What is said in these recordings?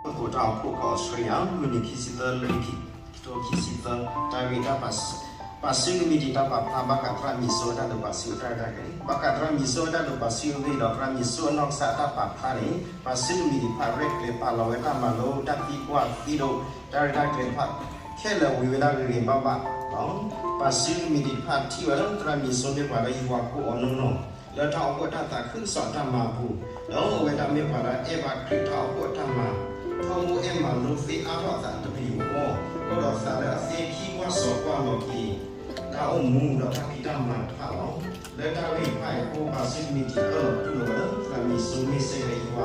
သကိးတၢ်အိၣ်ဖှိၣ်ကီၢ်အီစထြ့လယါ မုၢ်နံၤခံဆံသၢ လါခံကထိခံဆံသၢ တၢ်ဂ့ၢ်တၢ်ပာ် ပာ်စုကမံးတံာ်တၢ်ပာ်ဖျါဘၣ်ဃးသရၣ်မံၤစိအတၢ်ဒိးပာ်စုအတၢ်ရဲၣ်တၢ်ကျဲၤ, ဘၣ်ဃးသရၣ်မံၤစိအတၢ်ဒိးပာ်စုအဂ့ၢ်ဒီး သရၣ်မံၤစိအနီၢ်ကစၢ်အတၢ်ပာ်ဖျါန့ၣ် ပာ်စုကမံးတံာ်တဖၣ်ရဲၣ်ကျဲၤပာ်လီၤဝဲတၢ်မၤလိတၢ်သံကွၢ်သံဒိး တၢ်ရဲၣ်တၢ်ကျဲၤတဖၣ် ခဲလၢာ်ဝံၤဝဲဒၣ်ဂ့ၤဂ့ၤဘၣ်ဘၣ်လီၤ. ပာ်စုကမံးတံာ်တဖၣ်ထံၣ်ဝဲလၢသရၣ်မံၤစိမ့ၢ်ပှၤလၢယွၤကိးအီၤနီၢ်နီၢ် လၢတၢ်အိၣ်ဖှိၣ်တၢ်သးခုကစီၣ်တၢ်မၤအပူၤ, ဒီးအိၣ်ဝဲဒၣ်မ့ၢ်ပှၤလၢအအဲၣ်ဘၣ်ခရံာ်တၢ်အိၣ်ဖှိၣ်တၢ်မၤ, ထီဘိအဲၣ်မၤလိသ့အါထီၣ်အသးတပျုာ်အဃိ, အိၣ်ဒီးသးလၢအသ့ခံကွၢ်စီၤကွၢ်လီၤက့ၤ တၢ်အိၣ်မူဒီးတၢ်ဖံးတၢ်မၤတဖၣ်လီၤ. လၢတၢ်ဂ့ၢ်တဖၣ်အံၤအဃိ ပာ်စုကမံးတံာ်အၢၣ်လီၤတူၢ်လိာ်ဝဲလၢ သရၣ်မံၤစိမ့ၢ်စ့ၢ်ကီးယွၤအ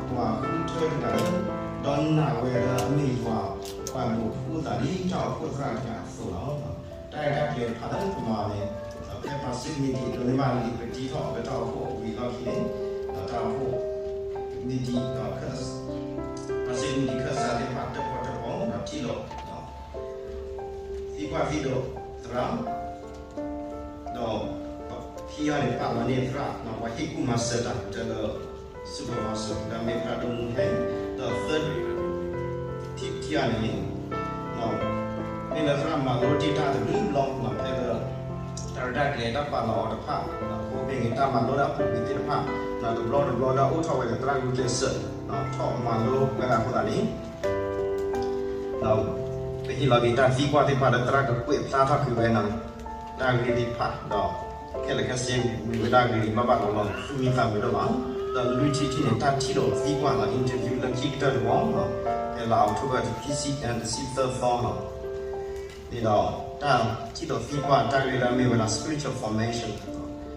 ပှၤဃုထၢတဂၤလၢ ဒီးနာ်ဝဲလၢအမ့ၢ်ယွၤအပှၤဒိးဖှူသးလံ တၢ်အိၣ်ဖှိၣ်သရၣ်တဂၤအသိးလီၤ. တၢ်ရဲၣ်တၢ်ကျဲၤတဖၣ်လၢပမၤန့ၣ် ဖဲပာ်စုကမံးတံာ် ဒိးန့ၢ်ဘၣ်လံာ်ပတံထီၣ်လၢတၢ်အိၣ်ဖှိၣ်အဝံၤအလီၢ်ခံန့ၣ် ဒီးတၢ်အိၣ်ဖှိၣ်ကမံးတံာ်ဒီး ပာ်စုကမံးတံာ်ခၢၣ်စးသ့ၣ်တဖၣ်တၢၣ်ပီၣ်တၢၣ်ပီ ဒီးထံၣ်လိာ် သံကွၢ်သံဒိးသရၣ် ဒီးခံဂၤန့ၣ် ပာ်လီၤန့ၢ်သရၣ် ပှၤဟ့ၣ်ကူၣ်မၤစၢၤတၢ်ကတၢၢ်လၢ supervisor ဒီးမ့ၢ်သရၣ်ဒိၣ်မူဟဲ ဒီးသၢ ထံၣ်တထံၣ်ဂၤန့ၣ် မ့ၢ်လၢသရၣ်မၤလိတ့ၢ်တၢ်တဘျုးဘျီ ဖဲလၢ တၢ်ရဲၣ်တၢ်ကျဲၤတၢ်ပာ်လီၤအီၤတဖၣ် အဃိမ့ၢ်ဂ့ၤ တၢ်မၤလိလၢအပူၤကွံာ်သ့ၣ်တဖၣ် တဘျီတဘျီလၢအအိၣ်ထီၣ်ဝဲဒီးသရၣ်ဂုာ်ကျဲးစၢး ထီၣ်မၤလိဝဲဒၣ်အဃိသတးန့ၣ် ဒီးပဟ့ၣ်လီၤက့ၤတၢ်သံကွၢ်သ့ၣ်တဖၣ်လၢသရၣ်ကကွဲးဖျါထီၣ်က့ၤဝဲန့ၣ် တၢ်ဂ့ၢ်သ့ၣ်တဖၣ်ဒီး ခဲလၢာ်ခဲဆ့ဝံၤဝဲဒၣ်ဂ့ၤဂ့ၤဘၣ်ဘၣ်လီၤလီၤ သူၣ်မံသးမုာ်ဒိၣ်မး ဒီးလွံၢ်ထံၣ်တထံၣ်န့ၣ် တၢ်ထံၣ်လိာ်သံကွၢ်လီၤ interview လၢခံကတၢၢ်တဝီ ဖဲလါအီးကထိဘၢၣ် တဆံသၢသီလီၤ န့ၣ်ဒီးတၢ်ထံၣ်လိာ်သံကွၢ်တၢ်ဂ့ၢ်လၢအမ့ၢ်ဝဲဒၣ် spiritual formation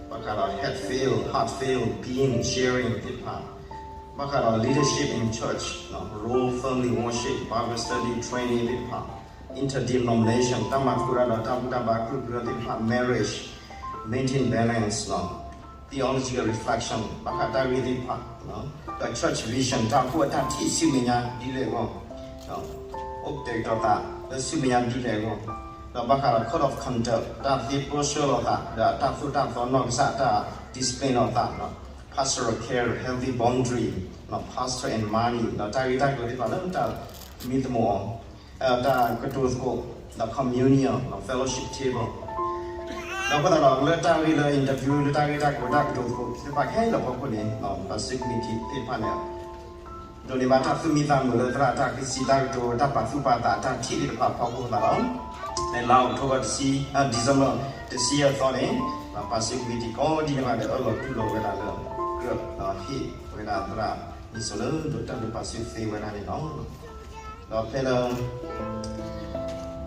ဘၣ်ဃးဒီး head field, heart field, being, sharing သ့ၣ်တဖၣ် ဘၣ်ဃးဒီး leadership in church, role, family worship, Bible study, training သ့ၣ်တဖၣ် interdenomination တၢ်မၤသကိးတၢ်ဒီးတၢ်ဘူၣ်တၢ်ဘါကရူၢ်ကရၢသ့ၣ်တဖၣ် marriage, maintain balance, theological reflection ဘၣ်ဃးတၢ်ဂ့ၢ်သ့ၣ်တဖၣ် ဒီး church vision တၢ်အိၣ်ဖှိၣ်အတၢ်ထံၣ်ဆူမဲာ်ညါဒ်လဲၣ်အဂီၢ် အိၣ်ကတဲာ်ကတီၤသးလၢဆူမဲာ်ညါဒ်လဲၣ်အဂီၢ် ဒီးဘၣ်ဃးဒီး code of conduct တၢ်သ့ပၢဆှၢလိာ်သး ဒီးတၢ်သိၣ်တၢ်သီနီၢ်ကစၢ်တၢ် discipline လိာ်သး pastoral care, healthy boundary, pastor and money ဒီးတၢ်ဂ့ၢ်တၢ်ကျိၤသ့ၣ်တဖၣ်လၢတၢ်မံသမူးအီၤ တၢ်ကတိၤသကိး ဒီး communion ဒီး fellowship table ဒီးအဃိသတးဒီး လၢတၢ်ဂ့ၢ်လၢ interview လၢတၢ်ဂ့ၢ်တၢ်ကျိၤတၢ်ကတိၤသကိးသ့ၣ်တဖၣ်ခဲလၢာ်အဖီခိၣ်န့ၣ် ပှၤစုကမံးတံာ်သ့ၣ်တဖၣ်န့ၣ် ဒိးန့ၢ်ဘၣ်တၢ်သူၣ်မံသးမုာ်လၢသရၣ်တၢ်ကစံးတၢ်ကတိၤတၢ်ပာ်သူၣ်ပာ်သးတၢ်ထံၣ်သ့ၣ်တဖၣ်အဖီခိၣ်သတးဒီး ဖဲလါအီးကထိဘၢၣ် တဆံ December တဆံယဲၢ်သီန့ၣ် ပှၤစုကမံးတံာ်ကိးဒံနီၢ်ဂၤဒဲးအၢၣ်လီၤတူၢ်လိာ်ဝဲဒၣ်လၢ ကြၢးဒီးဟ့ၣ်ဝဲဒၣ်သရၣ်မံၤစိလၢ ဒိးတၢ်ဒိးပာ်စုသ့ဝဲဒၣ်န့ၣ်လီၤ. ဒီးဖဲလၢ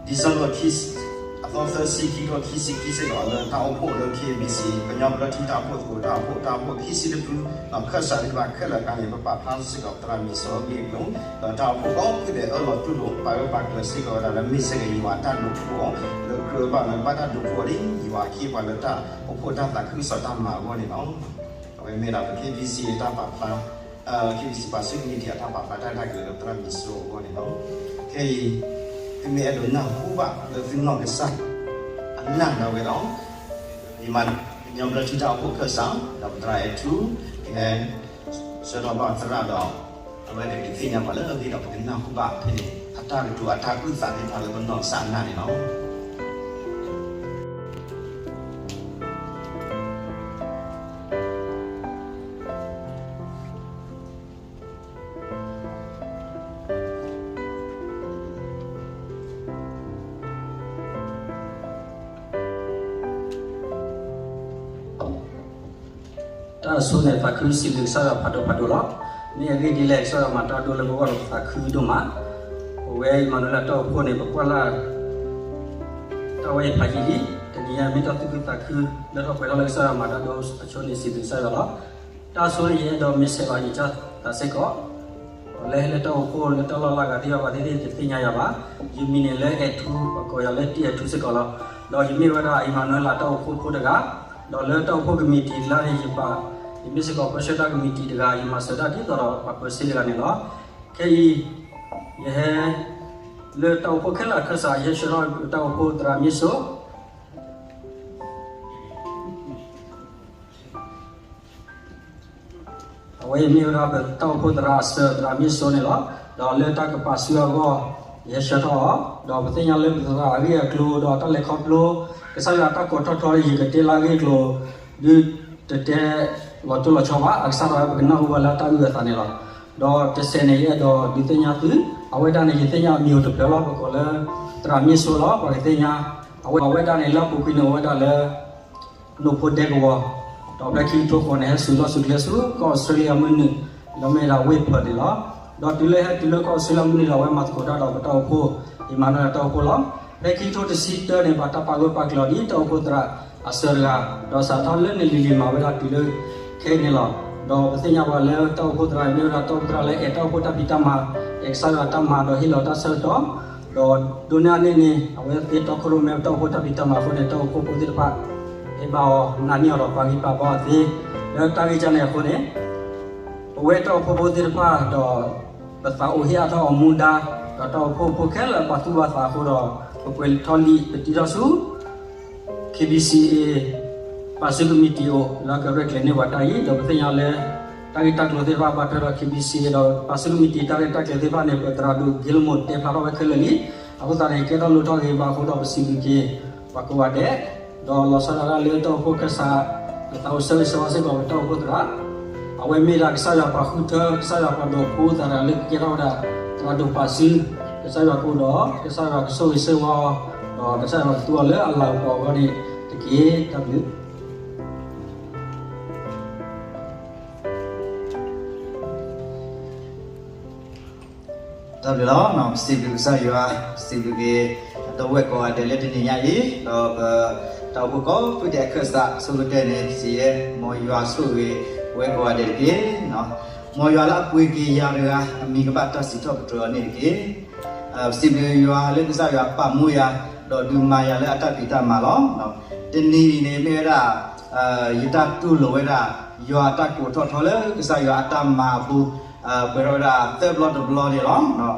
December ခံဆံ အသီသၢဆံ ခံကထိခံဆံခံစ့ၢ်ကီး လၢတၢ်အိၣ်ဖှိၣ်လၢ K B C ကညီဘျၢထံတၢ်အိၣ်ဖှိၣ်သကိးတၢ်အိၣ်ဖှိၣ် တၢ်အိၣ်ဖှိၣ်ခံဆံတဖု ဒီးခၢၣ်စးသ့ၣ်တဖၣ်ခဲလၢာ်အခါန့ၣ် ပပာ်ဖျါစ့ၢ်ကီးသရၣ်မံၤစိအဂ့ၢ်အကျိၤ ဒီးတၢ်အိၣ်ဖှိၣ်ကိးဖုဒဲးအၢၣ်လီၤတူၢ်လိာ် ပာ်ဂၢၢ်ပာ်ကျၢၤစ့ၢ်ကီးဝဲဒၣ်လၢမ့ၢ်စ့ၢ်ကီးယွၤအတၢ်ဒိးဖှူအီၤ လၢကြၢးဘၣ်လၢဘၣ်တၢ်ဒိးဖှူအီၤလံ ယွၤအခ့အပှၤလၢတၢ်အိၣ်ဖှိၣ်တၢ်သးခုကစီၣ်တၢ်မၤအဂီၢ်န့ၣ်လီၤ. အဝဲမ့ၢ်ဒၣ်ပ K B C တၢ်ပာ်ဖျါ K B C ပှၤစုကမံးတံာ်အတၢ်ပာ်ဖျါတၢ်ရဲၣ်တၢ်ကျဲၤလၢသရၣ်မံၤစိအဂီၢ်န့ၣ်လီၤ. ခဲအံၤ သုမ့ၢ်အဲၣ်ဒိးနၢ်ဟူဘၣ်လၢသုနီၢ်ကစၢ် အနၢ်ဒၣ်ဝဲဒီး ယမၤ ကညီဘျၢထံတၢ်အိၣ်ဖှိၣ်ခၢၣ်စး ဒီးပသရၣ်အဲၣ်ထူ ကဟဲ ဆှၢထီၣ်ဘၣ်သရၣ်ဒီး အဝဲကဒုးသ့ၣ်ညါပှၤလၢအဂ့ၢ်ဒီးပကနၢ်ဟူဘၣ်ဖဲန့ၣ် အတၢ်ကတိၤအတၢ်အုၣ်သးသ့ၣ်တဖၣ်လၢပနီၢ်ကစၢ်အနၢ်န့ၣ်လီၤ. တၢ်ဆိန့ၣ် သးခုစံးဘျုးကစၢ်ယွၤဖးဒိၣ်ဖးဒိၣ်လီၤ. မ့ၢ်အဂ့ၢ်ဒ်လဲၣ် ကစၢ်ယွၤမၤတၢ်ဒိလၢပဂီၢ်ဒီးပသးခုဒိၣ်မး. ပဝဲအံၤမၤနုၤလၢတၢ်အိၣ်ဖှိၣ်န့ၣ် ပကွၢ်လၢ် တၢ်ဝဲအံၤဖးယံာ်လံ. တနံၤအံၤမ့ၢ်တၢ်သူၣ်ခုသးခု လၢထီၣ်ပှဲၤထီၣ်လၢကစၢ်ယွၤမၤတၢ်ဒိအဆိန့ၣ် စံးဘျုးကစၢ်ယွၤလီၤ. တၢ်ဆိန့ၣ် ယအဲၣ်ဒိးမ့ၢ်ဆဲးလီၤယကစၢ်သးစ့ၢ်ကီး ဒီးလၢဟဲလၢတၢ်အိၣ်ဖှိၣ်လၢတၢ်လီၢ်လၢအဂၤသ့ၣ်တဖၣ် ပှၤသ့ၣ်သ့ၣ်တသ့ၣ်ညါယၤဘၣ်. ယမံၤန့ၣ်လၢအဲၣ်ထူ ပကိးယၤလၢတံၢ်အဲၣ်ထူစ့ၢ်ကီးလီၤ. ဒီးယမ့ၢ်ဝဲဒၣ်အံၤမၤနုၤလၢတၢ်အိၣ်ဖှိၣ်ဖိတဂၤ ဒီးလၢတၢ်အိၣ်ဖှိၣ်ကမံးတံာ်လၢန့ၣ် ယပာ် ယမ့ၢ်စ့ၢ်ကီးပၢဆှၢတၢ်ကမံးတံာ်တဂၤ ယမၤစၢၤတၢ်ဒ်သိးဒီးပှၤပၢၤစ့တဂၤန့ၣ်လီၤ. ခဲအံၤ ယဟဲ လၢတၢ်အိၣ်ဖှိၣ်ခဲလၢာ်အခၢၣ်စး ယဟဲဆှၢထီၣ်တၢ်အိၣ်ဖှိၣ်သရၣ်မံၤစိ အဝဲအံၤမ့ၢ်ဝဲဒၣ်ပတၢ်အိၣ်ဖှိၣ်သရၣ်အဆၢ သရၣ်မ့ၢ်စိန့ၣ်လီၤ. ဒီးလၢတၢ်ကပာ်စုအဂီၢ် ယဟဲဆှၢထီၣ်အီၤ, ဒီးပသ့ၣ်ညါလၢပသရၣ်အဂ့ၢ်အကျိၤ ဒီးတၢ်လဲၤခီဖျိ ကစၢ်ယွၤအတၢ်ကိးထီၣ်ထီ ယကတဲလၢအဂ့ၢ်အကျိၤ ဒုးတတဲလီၤတိၢ်လီၤဆီဘၣ်, အကစၢ်ဒၣ်ဝဲပကနၢ်ဟူဘၣ်လၢအတၢ်အုၣ်အသးန့ၣ်လီၤ. ဒီးတစဲးန့ၣ် ယအဲၣ်ဒိးဒုးသ့ၣ်ညါသု, အဝဲဒၣ်န့ၣ် ယသ့ၣ်ညါအမံၤအိၣ်တဖျၢၣ်လီၤ, ပကိးလၢ သရၣ်မ့ၢ်စိလီၤ, ပှၤကသ့ၣ်ညါ, အဝဲဒၣ်န့ၣ် လၢအပူၤကွံာ်န့ၣ် အိၣ်ဝဲဒၣ်လၢ နိၣ်ဖိဒဲကဝီၤ, ဒီးဖဲခံကထိဃိးန့ၣ် ဟဲစူၤလီၢ်စူၤကျဲဆူ ကီၢ်အီစထြ့လယါမုၢ်နုာ် လၢမ့ၢ်ဒၣ်ဝ့ၢ်ဖၢၣ်န့ၣ်လီၤ. ဒီးတုၤလၢဟဲတုၤလၢကီၢ်အီစထြ့လယါမုၢ်နုာ်ဒီး အဝဲမၤသကိးတၢ်ဒီးပတၢ်အိၣ်ဖှိၣ် အံၤမၤနီၢ်တၢ်အိၣ်ဖှိၣ်လီၤ. ဖဲခံကထိတဆံတၢန့ၣ် ဘၣ်တၢ်ပာ်ဂၢၢ်ပာ်ကျၢၤဒ်တၢ်အိၣ်ဖှိၣ်သရၣ်အဆၢတဂၤ, ဒီးစးထီၣ်လၢန့ၣ်လံၤလံၤမၤဝဲဒၣ်တုၤလၢခဲအံၤန့ၣ်လီၤ. ဒီးပသ့ၣ်ညါပှၤလၢတၢ်အိၣ်ဖှိၣ်သရၣ်အံၤ မ့ၢ်ဝဲဒၣ်တၢ်အိၣ်ဖှိၣ်သရၣ်လၢအဲၣ်တၢ်အိၣ်ဖှိၣ်တၢ်ဖံးတၢ်မၤ, အဲၣ်ကစၢ်ယွၤတၢ်မၤ ဒီးဟ့ၣ်လီၤတၢ်ဆၢကတီၢ်, ဒီးဒိးန့ၢ်အန့ၣ်န့ၣ် အဝဲသ့ၣ်တီခိၣ်ရိၣ်မဲပတၢ်အိၣ်ဖှိၣ်တၢ်ဖံးတၢ်မၤအဃိန့ၣ် တၢ်အိၣ်ဖှိၣ်ဖိသ့ၣ်တဖၣ် ဟ့ၣ်ဘၣ်အီၤ နာ်န့ၢ်အီၤဒီးပာ်ဂံၢ်ပာ်ဘါအီၤသ့, လၢတၢ်ဂ့ၢ်ကန့ၣ်အဃိန့ၣ် ပဝဲတၢ်အိၣ်ဖှိၣ်ဖိသ့ၣ်တဖၣ်ဒီး ပသးအိၣ်ဟ့ၣ်အါထီၣ်အီၤမူဒါ, ဒီးတၢ်အိၣ်ဖှိၣ်ဖိခဲလၢာ်ပာ်သူၣ်ပာ်သးအဃိဒီး ပကွဲးထီၣ်လံာ်ပတံထီၣ်ဆူ KBCA ပာ်စုကမံးတံာ်အိၣ် လၢကရဲၣ်ကျဲၤန့ၢ်ပှၤတၢ်အံၤ, ဒီးပသ့ၣ်ညါလၢ တၢ်ဂ့ၢ်တၢ်ကျိၤသ့ၣ်တဖၣ်ဘၣ်ထွဲဒီး KBCA ဒီးပာ်စုကမံးတံာ်တၢ်ရဲၣ်တၢ်ကျဲၤသ့ၣ်တဖၣ်န့ၣ် ပသရၣ်ဒိၣ် Gilmore တဲဖျါထီၣ်ဝဲခဲလၢာ်လံ. အဃိသတးန့ၣ် ကဲထီၣ်လိၣ်ထီၣ်ဂ့ၤဘၣ်အဃိဒီး ပစံးဘျုးက့ၤ ပှၤကိးဂၤဒဲး, ဒီးလီၤဆီဒၣ်တၢ်လၢတၢ်အိၣ်ဖှိၣ်ကဲစး ပသးအိၣ်ဆၢဂ့ၤဆၢဝါစ့ၢ်ကီး ပတၢ်အိၣ်ဖှိၣ်သရၣ်, အဝဲမ့ၢ်ဒၣ်ကစၢ်ယွၤပာ်ဃုထၢ ကစၢ်ယွၤပှၤဒိးဖိသရၣ်လၢကကဲထီၣ်ဝဲဒၣ် သရၣ်ဒိၣ်ပာ်စု, ကစၢ်ယွၤကအိၣ်ဒီး ကစၢ်ယွၤကဆိၣ်ဂ့ၤဆိၣ်ဝါအီၤ, ဒီးကစၢ်ယွၤကသူအီၤလၢအလၤကပီၤအဂီၢ်န့ၣ်တက့ၢ်. တၢ်ဘျုး တၢ်ဘျုးလီၤ. ပစံးဘျုးကစၢ်ယွၤ, ပစံးဘျုးက့ၤ ဒီပုၢ်ဝဲၢ်ကိးဂၤဒဲးလၢတနံၤညါအံၤ, ဒီးပတၢ်အိၣ်ဖှိၣ်ကိးဖုဒဲးအခၢၣ်စး ဆိကတၢၢ်န့ၣ် စံးယဲၢ် မ်ယွၤဆိၣ်ဂ့ၤဝဲကိးဂၤဒဲးတက့ၢ်. မ်ယွၤလၢအပှ့ၤက့ၤယၤတဂၤ အမံၤကဘၣ်တၢ်စံးထီၣ်ပတြၢၤအီၤန့ၣ်တက့ၢ်. ပစံးဘျုးယွၤလၢကစၢ်ယွၤပာ်မူယၤ ဒီးဒုးမၤယၤလၢအတၢ်ဖံးတၢ်မၤလီၤ. တနံၤအံၤန့ၣ်မ့ၢ်ဝဲဒၣ် ယတၢ်တူၢ်လိာ်ဝဲဒၣ် ယွၤအတၢ်ကိးထီၣ်ထီလၢကစၢ်ယွၤအတၢ်မၤအပူၤ ပှဲၤထီၣ်ဝဲဒၣ်သၢဘျီတဘျီန့ၣ်လီၤ.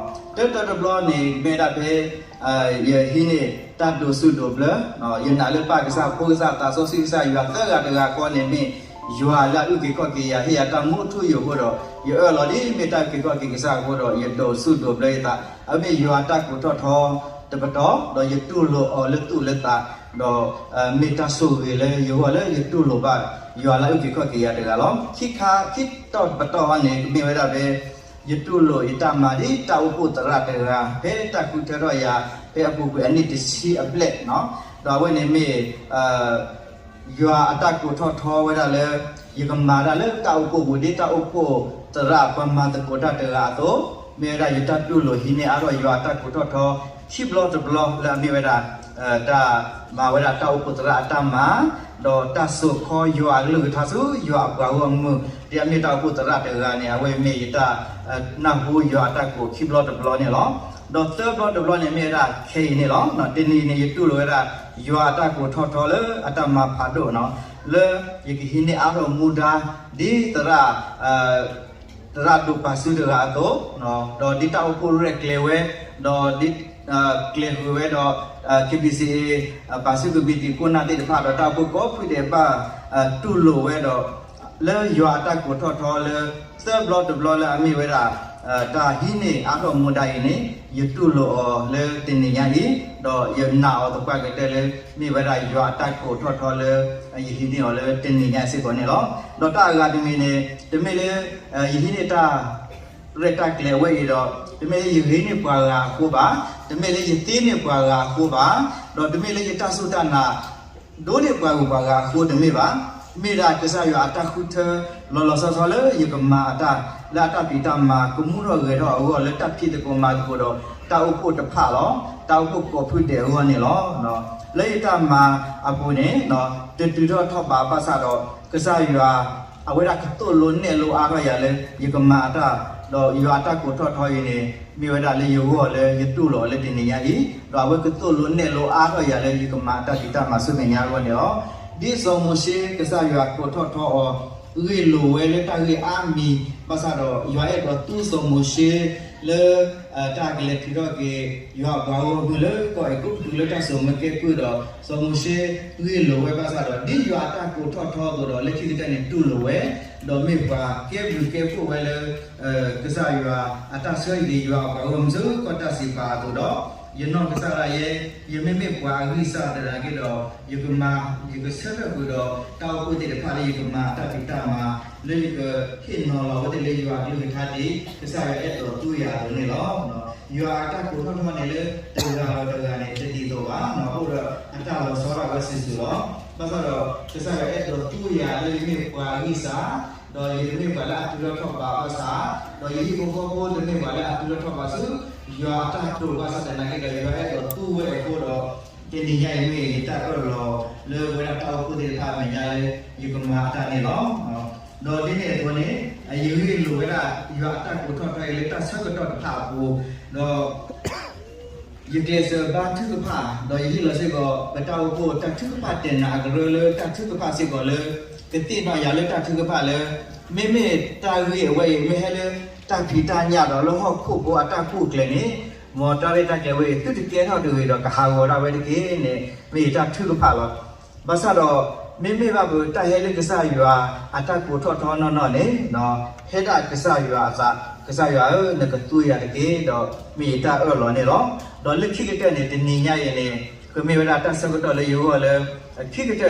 တၢတၢတဘျီန့ၣ် မ့ၢ်ဝဲဒၣ်ဖဲ ယဟံးန့ၢ်တၢ်ဒိးဆူၣ်ဒိးဘျၢ, ယနာ်လၢပၢ်ကစၢ် ဖိကစၢ် သးစီဆှံကစၢ်ယွၤသၢဂၤတဂၤဃီန့ၣ်မ့ၢ် ယွၤလၢအအုၣ်က့ၤခီၣ်က့ၤယၤ ဟ့ၣ်ယၤတၢ်မူအထူအယိာ်အဃိဒီး ယအၢၣ်လီၤဒ်မ့ၢ်တၢ်အုၣ်က့ၤခီၣ်က့ၤကစၢ်အဃိဒီး ယဒိးဆူၣ်ဒိးဘျၢယသး, အမ့ၢ်ယွၤတၢ်ကိးထီၣ်ထီတပတီၢ်, ဒီးယတူၢ်လိာ်အီၤလၢသူၣ်လၢသး, ဒီး မ့ၢ်တၢ်ဆိၣ်ဂ့ၤလၢယဂီၢ်လၢယတူၢ်လိာ်ဘၣ် ယွၤလၢအအုၣ်က့ၤခီၣ်က့ၤယၤတဂၤလီၤ. ခံခါ ခံတီၢ်တပတီၢ်အံၤန့ၣ် ကမ့ၢ်ဝဲဒၣ်ဖဲ ယတူၢ်လိာ်ယတၢ်မၤဒ်တၢ်အိၣ်ဖှိၣ်သရၣ်တဂၤ ဖဲတၢ်ဃုထၢထီၣ်ယၤ ဖဲအပူၤကွံာ်အနံၣ်တဆံအဘျဲၣ်, ဒီးအဝဲန့ၣ်မ့ၢ် ယွၤအတၢ်ကိးထီၣ်ထီဝဲဒၣ်လၢ ယကမၤတၢ်လၢတၢ်အိၣ်ဖှိၣ်ပူၤ ဒ်တၢ်အိၣ်ဖှိၣ်သရၣ်ပှၤမၤသကိးတၢ်တဂၤအသိး, မ့ၢ်ဝဲဒၣ်ယတၢ်တူၢ်လိာ်ဟံးန့ၢ်အါထီၣ်ယွၤအတၢ်ကိးထီၣ်ထီ ခံဘျီတဘျီလၢအမ့ၢ်ဝဲဒၣ် တၢ်မၤဝဲဒၣ်တၢ်အိၣ်ဖှိၣ်သရၣ်အတၢ်မၤ, ဒီးတၢ်စိာ်ခီယွၤအကလုၢ်ကထါဆူယွၤအပှၤဂီၢ်မုၢ် ဒ်အမ့ၢ်တၢ်အိၣ်ဖှိၣ်သရၣ်တဂၤန့ၣ် အဝဲမ့ၢ်ယတၢ်နၢ်ဟူယွၤအတၢ်ကိးခံဘျီတဘျီန့ၣ်လီၤ. ဒီးသၢဘျီတဘျီန့ၣ်မ့ၢ်ဝဲဒၣ်ခဲအံၤန့ၣ်လီၤ. တနံၤအံၤန့ၣ် ယတူၢ်လိာ်ဝဲဒၣ် ယွၤအတၢ်ကိးထီၣ်ထီလၢအတၢ်မၤဖးဒိၣ်နီၤ, လၢယကဟံးန့ၢ်အါထီၣ်မူဒါ ဒ်သရၣ် သရၣ်ဒိၣ်ပာ်စုတဂၤအသိး, ဒီးဒ်တၢ်အိၣ်ဖှိၣ်ရဲၣ်ကျဲၤဝဲ, ဒီးဒ် ကျဲၤဃုာ်ဝဲဒီး KBC ပာ်စုကမံးတံာ် ခိၣ်နၢ်သ့ၣ်တဖၣ်ဒီး တၢ်အိၣ်ဖှိၣ်ကိးဖုဒဲးဘၣ် တူၢ်လိာ်ဝဲဒီး လၢယွၤအတၢ်ကိးထီၣ်ထီလၢ သၢဘျီတဘျီလၢအမ့ၢ်ဝဲဒၣ် တၢ်ဟံးန့ၢ်အါထီၣ်မူဒါအံၤန့ၣ် ယတူၢ်လိာ်အီၤလၢတနံၤညါအံၤ, ဒီးယနာ်အီၤသပှၢ်ကတၢၢ်လၢ မ့ၢ်ဝဲဒၣ်ယွၤအတၢ်ကိးထီၣ်ထီလၢ ယဟံးန့ၢ်အီၤလၢတနံၤညါစ့ၢ်ကီးန့ၣ်လီၤ. ဒီးတၢ်အဂၤတမံၤန့ၣ် တမ့ၢ်လၢ ယဟံးန့ၢ်တၢ် ရဲၣ်တၢ်ကျဲၤအဝဲအံၤဒီး တမ့ၢ်လၢယဂ့ၤန့ၢ်ပှၤဂၤအဃိဘၣ်, တမ့ၢ်လၢယသ့န့ၢ်ပှၤဂၤအဃိဘၣ်, ဒီးတမ့ၢ်လၢယတၢ်စူၢ်တၢ်နာ် ဒိၣ်န့ၢ်ပှၤဂုၤပှၤဂၤအဃိတမ့ၢ်ဘၣ်. မ့ၢ်ဒၣ်ကစၢ်ယွၤအတၢ်ဃုထၢ လီၤလီၤဆီဆီလၢယကမၤအတၢ် လၢအတၢ်ဖံးတၢ်မၤ ကမူထီၣ်ဂဲၤထီၣ်အဂီၢ် လၢတၢ်ဖံးသကိးမၤသကိးဒီး တၢ်အိၣ်ဖှိၣ်တဖၣ်လီၤ. တၢ်အိၣ်ဖှိၣ်ကိးဖုဒဲးအဂီၢ်န့ၣ်လီၤ. လၢယတၢ်မၤအပူၤန့ၣ် တတုၤထီၣ်ထီၣ်ဘးဘၣ်ဆၣ်ဒီး ကစၢ်ယွၤ အဝဲဒၣ်ကသိၣ်လိနဲၣ်လိအါထီၣ်ယၤလၢ ယကမၤအတၢ်, ဒီးယွၤအတၢ်ကိးထီၣ်ထီအံၤန့ၣ် မ့ၢ်ဝဲဒၣ်လၢယဂီၢ်လၢယတူၢ်လိာ်အီၤလၢတနံၤညါအံၤ, ဒီးအဝဲကသိၣ်လိနဲၣ်လိအါထီၣ်ယၤလၢ ယကမၤအတၢ်ဖံးတၢ်မၤဆူမဲာ်ညါအဂီၢ်န့ၣ်လီၤ. ဒ်စီၤမိၤၡ့ကစၢ်ယွၤကိးထီၣ်ထီအီၤ ဂ့ၢ်လိာ်ဝဲလၢတၢ်ဂ့ၢ်အါမံၤ, ဘၣ်ဆၣ်ဒီးယွၤအဲၣ်ဒိးသူစီၤမိၤၡ့လၢ တၢ်ကလဲၤထုးထီၣ်က့ၤ ယွၤအပှၤဂီၢ်မုၢ်လၢကီၢ်အဲၤကူပတူးလၢတၢ်စိာ်မူကဲကုၢ်ဒီး စီၤမိၤၡ့ဂ့ၢ်လိာ်ဝဲဘၣ်ဆၣ်ဒီး ဒ်ယွၤအတၢ်ကိးထီၣ်ထီအသိးဒီး လၢခံကတၢၢ်န့ၣ်တူၢ်လိာ်ဝဲ, ဒီးမ့ၢ်ပှၤကဲဘျုးကဲဖှိၣ်ဝဲလၢ ကစၢ်ယွၤအတၢ်ဆှၢယံၤ ယွၤအပှၤဂီၢ်မုၢ်ဆူကီၢ်တၢ်စံးပာ်အသိးဒီး ယနီၢ်ကစၢ်ဒၣ်ယဲ ယမ့မ့ၢ်ပှၤအဂံၢ်စၢ်သနာ်က့ဒီး ယကမၤ ယကဆၢထၢၣ်ဃုာ်ဒီး တၢ်အိၣ်ဖှိၣ်သ့ၣ်တဖၣ်လၢယကမၤအတၢ်ဖံးတၢ်မၤ လၢယကဟ့ၣ်နီၤလီၤဝဲသ့ၣ်လၢယွၤအကလုၢ်ကထါဒ် ကစၢ်ယွၤအဲၣ်ဒိးသူယၤအသိးန့ၣ်လီၤ. ယွၤအတၢ်ကိးထီၣ်ထီန့ၣ်လၢ တဂၤဒီးတဂၤန့ၣ် တဒ်သိးဘၣ်, အိၣ်ဒီးအတၢ်လီၤဆီဒၣ်ဝဲစုာ်စုာ်လီၤ. ဘၣ်ဆၣ်ဒီး ကစၢ်ယွၤအဲၣ်ဒိးသူယၤလၢယမ့ၢ်ပှၤအဂံၢ်စၢ်, ဒီးယတမ့ၢ်ပှၤလၢအတုၤထီၣ်ထီၣ်ဘးဘၣ်ဆၣ်, ဒီးယဟံၣ်ဖိဃီဖိတမ့ၢ်ပှၤလၢအတုၤထီၣ်ထီၣ်ဘးဆူ ယွၤအတၢ်တိာ်ဘၣ်ဆၣ်သနာ်က့ဒီး ယွၤအဲၣ်ဒိးသူဝဲအဃိဒီး တနံၤညါအံၤမ့ၢ်ယတၢ်အၢၣ်လီၤလၢဝဲဒၣ်တၢ်အိၣ်ဖှိၣ်သ့ၣ်တဖၣ်အမဲာ်ညါလၢ ယကမၤအတၢ်န့ၣ်လီၤ. ဒီးဒ်န့ၣ်အသိးန့ၣ် ယဂ့ၢ်လိာ်ဝဲဒၣ် ယွၤအတၢ်ကိးထီၣ်ထီအံၤလၢတၢ်ဆၢကတီၢ်တဖၣ်အပူၤ, ဒီး ယကျဲးစၢးဘါထုကဖၣ်, ဒီးယဟ့ၣ်လီၤစ့ၢ်ကီး ပတၢ်အိၣ်ဖှိၣ်တၢ်ထုကဖၣ်တဲာ်နးအကရၢလၢတၢ်ထုကဖၣ်စ့ၢ်ကီးလၢ ကသ့ၣ်နီၣ်ယၤလၢတၢ်ထုကဖၣ်လၢ မ့မ့ၢ်တၢ်ဂ့ၢ်အဝဲအံၤ မ့ၢ်ဟဲလၢတၢ်ဖံးတၢ်ညၣ်ဒီးလၢဟီၣ်ခိၣ်ဖိအတၢ်ကူၣ်ကျဲၤန့ၣ် မ်တၢ်ရဲၣ်တၢ်ကျဲၤဝဲအံၤ သုတကဲထီၣ်တဂ့ၤဒီးကဟးဂီၤဒၣ်ဝဲတက့ၢ်န့ၣ် မ့ၢ်ယတၢ်ထုကဖၣ်လီၤ. ဘၣ်ဆၣ်ဒီး မ့မ့ၢ်ဘၣ်ပတၢ်ဟဲလၢကစၢ်ယွၤအတၢ်ကိးထီၣ်ထီနီၢ်နီၢ်န့ၣ် ဟဲဒၣ်ကစၢ်ယွၤအသး, ကစၢ်ယွၤဧၢ, နကသူယၤတက့ၢ်, ဒီးမ့ၢ်ယတၢ်အၢၣ်လီၤန့ၣ်လီၤ. ဒီးလၢခံကတၢၢ်န့ၣ် တနံၤညါအံၤန့ၣ် ကမ့ၢ်ဝဲဒၣ်တၢ်ဆၢကတီၢ်လၢယဂီၢ်လၢ ခံကတၢၢ်လၢ ယတၢ်အၢၣ်လီၤတၢ်ဒီးတၢ်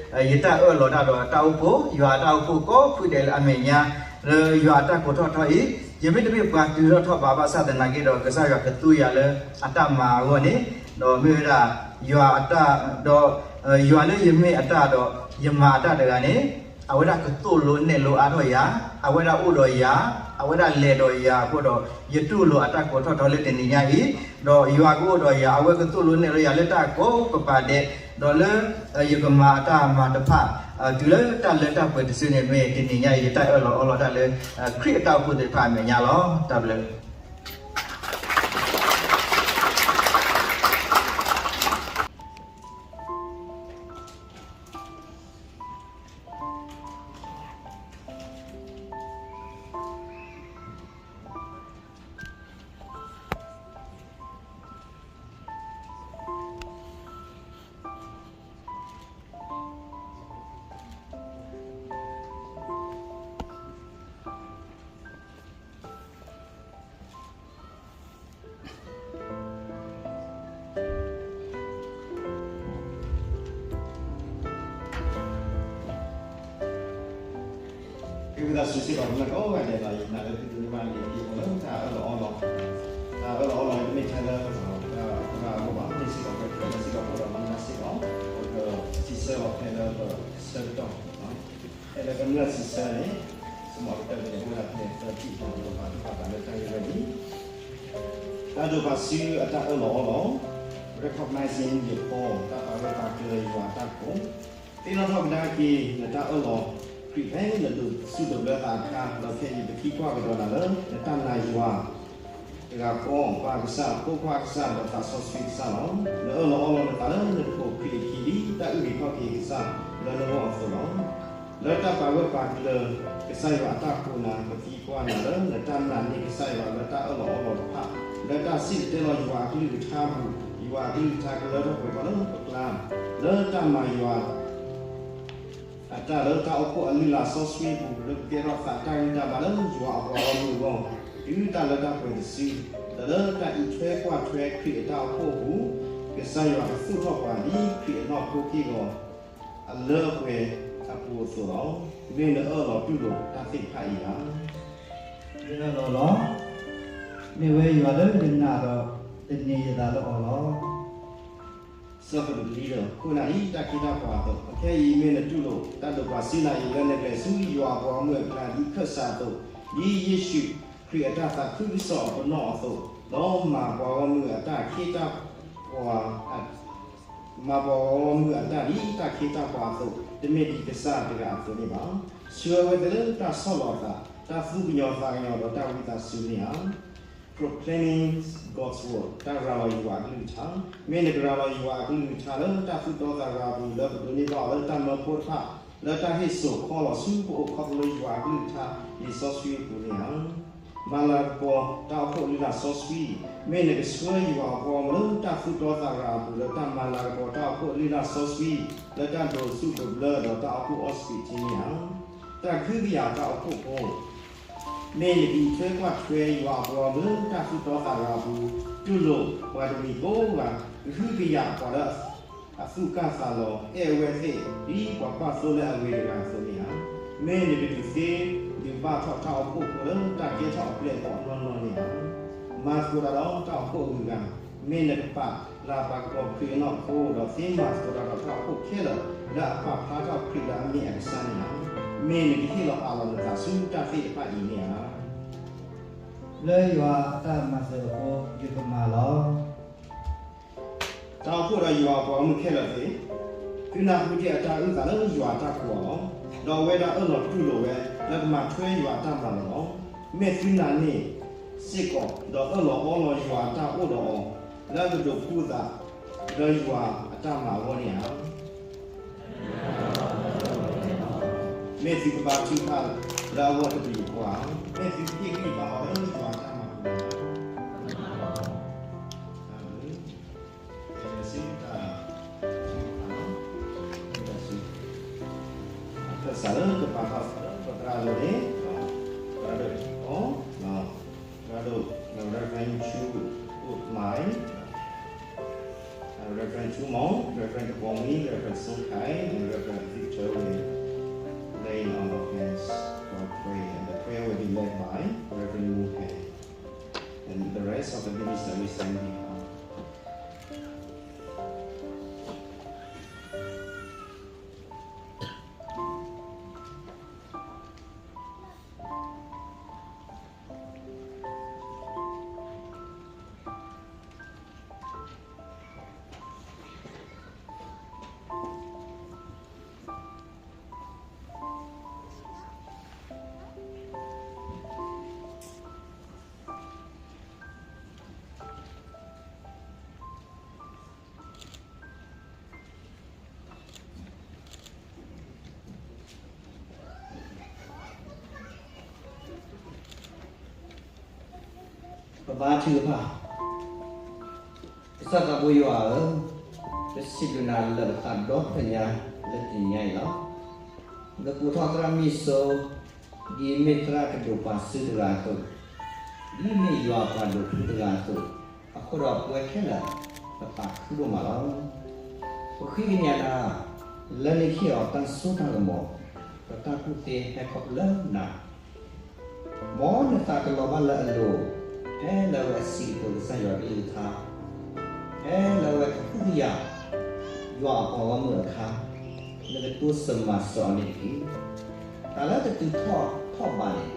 အိၣ်ဖှိၣ်, ယွၤအတၢ်အိၣ်ဖှိၣ်ကိးဖုဒဲးလၢအမဲာ်ညါ လၢယွၤအတၢ်ကိးထီၣ်ထီအံၤ, ယမ့ၢ်တမ့ၢ်ပှၤတုၤထီၣ်ထီဘးဘၣ်ဆၣ်သနာ်က့ဒီး ကစၢ်ယွၤကသူယၤလၢအတၢ်မၤအဂီၢ်န့ၣ်, ဒီးမ့ၢ်ဝဲဒၣ် ယွၤအတၢ်ဒီး ယွၤလၢယမ့ၢ်အတၢ်ဒီး ယမၤအတၢ်တဂၤန့ၣ် အဝဲဒၣ်ကသိၣ်လိနဲၣ်လိအါထီၣ်ယၤ, အဝဲဒၣ်အိၣ်ဒီးယၤ, အဝဲဒၣ်လဲၤဒီးယၤအဃိဒီး ယတူၢ်လိာ်အတၢ်ကိးထီၣ်ထီလၢတနံၤညါအံၤ, ဒီးယွၤကအိၣ်ဒီးယၤ, အဝဲကသိၣ်လိနဲၣ်လိယၤလၢတၢ်ကိးကပၤဒဲး, ဒီးလၢ ယကမၤအတၢ်မၤတဖၣ် တုၤလၢတၢ်လၢတၢ်ပှဲၤတစုန့ၣ် မ့ၢ်တနံၤညါအံၤ ယတၢ်အၢၣ်လီၤအီလီၤတၢ်လၢ ခရံာ်အတၢ်အိၣ်ဖှိၣ်သ့ၣ်တဖၣ်အမဲာ်ညါလီၤ. တၢ်ဘျုး ဝံသးစူၤစ့ၢ်ကီး ကမျၢၢ်ကိးဂၤဒဲးဒီး ယနာ်လၢသုတမ့ၢ်ဘၣ်န့ၣ် ယအိၣ်လၢတၢ်အၢၣ်လီၤအီလီၤ, တၢ်အၢၣ်လီၤအီလီၤ တမ့ၢ်ထဲလၢ ပသရၣ်အဂီၢ်ဘၣ်, မ့ၢ်စ့ၢ်ကီးပဝဲခဲလၢာ်စ့ၢ်ကီး ပဝဲဒၣ်မူဒါစ့ၢ်ကီး, ပကစံးဆၢလီၤဖဲလၢပဆၢကတီၢ် ဖဲလၢကမျၢၢ်စံးဆၢန့ၣ် စမီၤကတၢၢ်ကန့ၣ် အိၣ်ဝဲဒၣ်ဖဲသၢထံၣ် ဒီးပကဘၣ်သ့ၣ်ညါလၢတၢ်ဂ့ၢ်ဝဲန့ၣ် တၢ်ဒိးပာ်စုအတၢ်အၢၣ်လီၤအီလီၤ, recognizing your call တၢ်ပာ်ဂၢၢ်ပာ်ကျၢၤယွၤအတၢ်ကိး, သ့ၣ်နီၣ်ထီၣ်ကဒါက့ၤ နတၢ်အၢၣ်လီၤခရံာ်ဖဲနဒိးစူၣ်ဒိးဘျၢသးအခါ, ဒီးခဲအံၤပသံကွၢ်ကဒီးနၤလၢ နတၢ်နာ်ယွၤ တဂၤဃီ ပၢ်ကစၢ်, ဖိခွါကစၢ်, ဒီးသးစီဆှံကစၢ်လီၤ. နအၢၣ်လီၤအီလီၤနသးလၢနကပိာ်ခရံာ်အခံ ဒ်တၢ်အုၣ်က့ၤခီၣ်က့ၤကစၢ်လၢနဂီၢ်အသိးလီၤ. လၢတၢ်ပာ်ဂၢၢ်ပာ်ကျၢၤ ကစၢ်ယွၤအတၢ်ကိးနၤ ပသံကွၢ်နၤလၢ နတၢ်နာ်န့ၢ်ကစၢ်ယွၤလၢတၢ်အၢၣ်လီၤအီလီၤတဖၣ်, လၢတၢ်စံၣ်တဲၤတဲလီၤယွၤအကလုၢ်ကထါအပူၤ, ယွၤအကလုၢ်ကထါကလၢထီၣ်ပှဲၤထီၣ်လၢပကျါ, လၢတၢ်မၤယွၤ အတၢ်လၢတၢ်အိၣ်ဖှိၣ်အလုၢ်အလၢ်စီဆှံအပူၤ လၢကကဲထီၣ်သးတၢ်ဂံၢ်တၢ်ဘါလၢယွၤအပှၤဂီၢ်မုၢ်အဂီၢ်, တုၤတၢ်လၢတၢ်ပှဲၤတစု, ဒီးလၢတၢ်အံးထွဲကွၢ်ထွဲခရံာ်အတၢ်အိၣ်ဖှိၣ်အပူၤ, ကစၢ်ယွၤကသူၣ်ထီၣ်ပှၤဒ်ခရံာ်အနီၢ်ခိက့ၢ်ဂီၤ အလၢအပှဲၤအပူၤအသိးလီၤ. မ့ၢ်နအၢၣ်လီၤတူၢ်လိာ်တၢ်သ့ၣ်တဖၣ်အံၤဧါ. ယအၢၣ်လီၤလီၤ. မ့ၢ်ဝဲယွၤလၢယနာ်ဒီး တန့ၢ်ယသးလၢအီၤလီၤ. ဆၢဖိတဆံတၢ, ခိၣ်နၢ်အံၤတၢ်ခ့တၢ်ပှၤအသိး, အခဲအံၤမ့ၢ်နတူၢ်လိာ် တၢ်ဒိးပာ်စုနၤအံၤလၢနကျဲၤဆူယွၤအပှၤဂီၢ်မုၢ်အကျါ ဒ်ခၢၣ်စးအသိး, ဒ်ယ့ၣ်ၡူးခရံာ်အတၢ်သးခုကစီၣ်အပနီၣ်အသိး, ဒီးမၤပှၤဂီၢ်မုၢ်အတၢ်ခ့တၢ်ပှၤ မၤပှၤဂီၢ်မုၢ်အတၢ်ဒ်တၢ်ခ့တၢ်ပှၤအသိး, တမ့ၢ်ဒ်ကစၢ်တဂၤအသိးန့ၣ်ဘၣ်. ဆှၢအဝဲသ့ၣ်လၢတၢ်ဆီၣ်လီၤအသး, တၢ်သူၣ်ကညီၤသးကညီၤဒီးတၢ်ဝံသးစူၤန့ၣ်ဧါ. Proclaiming God's word တၢ်ရၤလီၤယွၤအကလုၢ်ကထါ, မ့ၢ်နကရၤလီၤယွၤအကလုၢ်ကထါလၢတၢ်သူၣ်တီသးဂၤအပူၤ လၢပဒိးန့ၢ်ဘၣ်အီၤလၢတၢ်မၢဖိတဖၣ်, လၢတၢ်ဟ့ၣ်စိာ်ခီလီၤဆူပအိၣ်ခီဖျိလၢယွၤအကလုၢ်ကထါလံာ်စီဆှံအပူၤန့ၣ်ဧါ. မၤလၤကပီၤတၢ်အိၣ်ဖှိၣ်လံာ်လၢစီဆှံ, မ့ၢ်နကဆှၢယွၤအပှၤဂီၢ်မုၢ်လၢတၢ်သူၣ်တီသးရၤအပူၤ လၢတၢ်မၤလၤကပီၤတၢ်အိၣ်ဖှိၣ်လံာ်လၢစီဆှံ, လၢတၢ်ဒိးဆူၣ်ဒိးဘျၢဒီးတၢ်အီၣ်ကူၣ်အီၣ်ဆံးထံန့ၣ်ဧါ. တၢ်ကဟုကယာ်တၢ်အိၣ်ဖှိၣ်ဖိ မ့ၢ်နကအံးထွဲကွၢ်ထွဲယွၤအပှၤဂီၢ်မုၢ်လၢတၢ်သူၣ်တီသးရၤအပူၤ, တူၢ်လိာ်ပှၤတမံၤကိးဂၤ, ကဟုကယာ်ပှၤလၢအသူၣ်ကၢ်သးလီၤ, အဲၣ်အဝဲသ့ၣ်ဒ်ပှၤကွၢ်သိလၢအဂ့ၤတဂၤအသိးန့ၣ်ဧါ. မ့ၢ်နကဒုးသ့ဒုးဘၣ်ထီၣ်တၢ်အိၣ်ဖှိၣ်ဖိလၢတၢ်ကဲထီၣ်အပျဲၢ်အဘီၣ်နီၢ်နီၢ်န့ၣ်ဧါ. မၤသကိးတၢ်ဒီးတၢ်အိၣ်ဖှိၣ်အဂုၤအဂၤ, မ့ၢ်နကပာ်လၤပာ်ကပီၤခရံာ်အနီၢ်ခိ ဒီးသ့မၤသကိးတၢ်ဒီးတၢ်အိၣ်ဖှိၣ်ခဲလၢာ် လၢအပာ်ဖျါထီၣ်ခရံာ်လၢအမ့ၢ်အကစၢ်န့ၣ်ဧါ. မ့ၢ်နကဟ့ၣ်လီၤအးလီၤနသးဆူတၢ်သ့ၣ်တဖၣ်အံၤန့ၣ်ဧါ. လၢယွၤအတၢ်မၤစၢၤအဃိ ယကမၤလီၤ. တၢ်အိၣ်ဖှိၣ်ဒီးယွၤအပှၤဂီၢ်မုၢ်ခဲလၢာ်သ့ၣ်, သုနၢ်ဟူဒံးအတၢ်အုၣ်သးလၢယွၤအတၢ်ကိးအီၤ, ဒီးအဝဲဒၣ်အၢၣ်လီၤတူၢ်လိာ်ဝဲ လၢကမၤထွဲယွၤအတၢ်မၤလိာ်လီၤ. မ့ၢ်သုနာ်န့ၢ်စ့ၢ်ကီး ဒီးအၢၣ်လီၤအီလီၤယွၤအတၢ်အိၣ်ဒီးအီၤ, လၢကဒိးကူသးလၢယွၤအတၢ်မၤအဂီၢ်န့ၣ်ဧါ. မ့ၢ်သုကဘါထုကဖၣ်လၢအဂီၢ်တပယူာ်ဃီဧါ. မ့ၢ်သုကဟ့ၣ်ဂံၢ်ဘါအီၤလၢယွၤအတၢ်မၤပူၤန့ၣ်ဧါ. အၤမ့ၣ်. တၢ်စးလၢကပာ်ထီၣ်သးလၢပသရၣ်ဒိၣ်န့ၣ်, သရၣ်ဒိၣ်အီၤ, သရၣ်ဒိၣ် Reverend Chu Ut Mai, Reverend Chu Mong, Reverend Tupong Win, Reverend Sung Khai, and Reverend Victor will lay on of hands for prayer, and the prayer will be led by Reverend Mu Khai, and the rest of the minister will stand behind. ပဘါထုကဖၣ်. ကစၢ်သးဘိယွၤဧၢ, ပစံးဘျုးနၤလၢပသးဒီဖျၢၣ်ညါလၢတနံၤညါအံၤလီၤ. နကိးထီၣ်သရၣ်မုၣ်စိ ဒ်မ့ၢ်သရၣ်ကဒိးပာ်စုတဂၤအသိး, ဒ်မ့ၢ်ယွၤပှၤဒိးထူတဂၤအသိး, အဃိဒီးပဝဲခဲလၢာ် ပသးခုဒိၣ်မးလီၤ. ပဃ့ကညးနၤ လၢနဟ့ၣ်အီၤတၢ်စိတၢ်ကမီၤ, ဒီးတၢ်ကူၣ်သ့ဟဲခီဖျိလၢနၤ မ်နသးကလီၤဘၣ်လၢအလိၤ, ဖဲလၢအဝဲအစံးကတိၤကစၢ်ယွၤကလုၢ်ကထါ, ဖဲလၢအဝဲကဟုကယာ် ယွၤအပှၤဂီၢ်မုၢ်အခါ, နကတိစၢၤမၤစၢၤအီၤန့ၣ်တက့ၢ်. တၢ်လၢတတုၤထီၣ်ထီၣ်ဘးန့ၣ်,